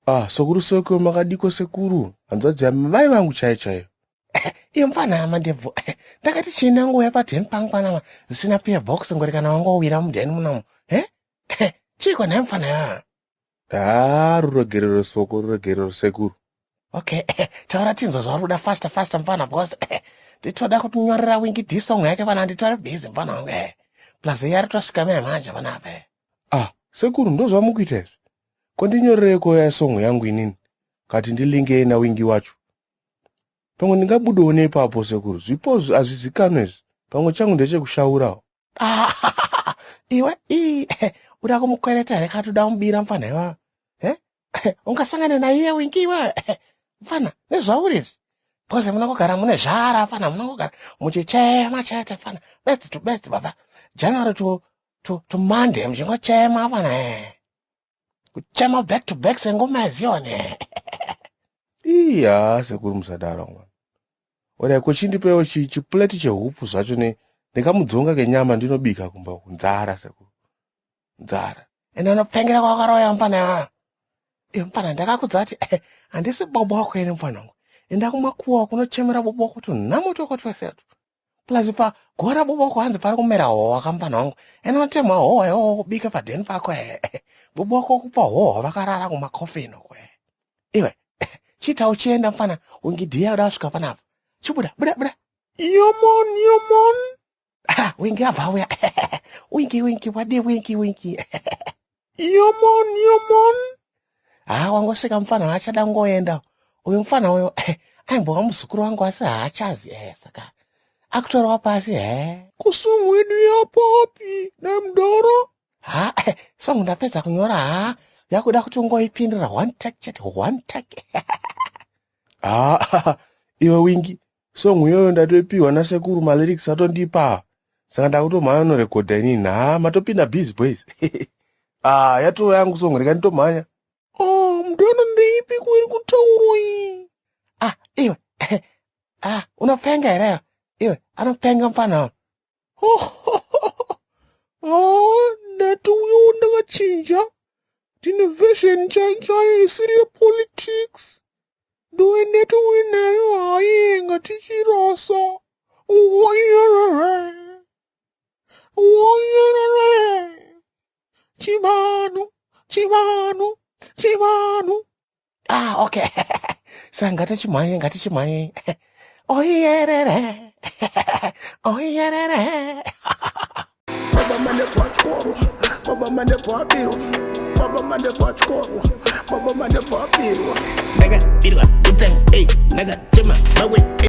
Ah, sekuru Soko, makadiko sekuru? Hanzvadzi yamai vangu chaiyo chaiyo. Iyo mfana mandebvu, ndakati china nguva yepadheni pangu panapa zvisina pear box ngori kana wangowira mudheni munomu. He? Chiiko nhai mfana ya? Ah, ruregerero Soko, ruregerero sekuru. Okay, taura tinzwa zvauri kuda faster faster mfana because nditoda kutinyorera Winky D song yake pana nditore busy mfana wangu. Plus iye ari tosvika mene manje panapa. Ah, sekuru ndozvamukuita izvi. Kondinyorereko ya song yangu inini. Kati ndilingei naWinky wacho. Pamwe ndingabudewo neipapo sekuru. Zvipo hazvizikanwe izvi. Pamwe changu ndechekushaurawo. Ah, iwe ii uda kumukwereta here kati uda kumubira mfana iwa? Eh? Ungasangana naiye Winky iwe mfana nezvauri izvi. Because munongogara mune zhara mfana, munongogara muchichema chete mfana. Bedzi to bedzi baba. January to Monday muchingochema mfana. Kuchema back to back sengoma yeZion. Iya, sekuru musadaro mwana. Orai kuchindipewo chipuleti chehupfu zvacho ne ndingamudzonga kenyama ndinobika kumba uku. Nzara sekuru. Nzara. Ende unopengera kwakaroya mfana. Iwe mfana ndakakudza kuti handisi bobo wako ene mfana wangu. Enda kumakuwa kunochemera bobo wako kuti nhamo toko twese tu. Plus pa gora bobo wako hanzi pari kumera howa kamfana wangu. Ende unotemha howa iwowo kubika padheni pako. Bobo wako kupa howa vakarara kumakofini uko. Iwe chiita uchienda mfana Winky D uda kusvika panapa. Chibuda buda buda. Yeah man, yeah man. Ah, Winky abva auya. Winky Winky wadi Winky Winky. Yeah man, yeah man. Ha wangosvika mfana achada ngoenda. Uyu mfana uyu aimbova muzukuru wangu asi haachazi saka akutorwa pasi he. Kusong yedu yapapi nemudoro? Ha song ndapedza kunyora ha yakuda kuti ungoipindura one take chete one take. Ah, iwe Winky, song iyoyo ndatoipiwa nasekuru malyrics atondipa. Saka ndakutomhanya norekodha inini. Ha, matopinda busy boys. Ah, yatova yangu song rega nditomhanya. Oh, mudoro ndeipi kuiri kutaurwa iyi? Ah, iwe. Ah, unopenga here? Iwe, anopenga mfana. Ah, ndati uyo ndakachinja. Ndine version chaiyo isiri yepolitics. Ndoendeti uinayo hayi ngatichirasa. Woyerere. Woyerere. Chivanu, chivanu, chivanu. Ah, okay. Saka ngatichimhanye, ngatichimhanye. Oyerere. Oyerere. Baba mande pachikoro, baba mande pabirwa, baba mande pachikoro, baba mande pabirwa. Ndakabirwa utsangu, ei, ndakachema mawe.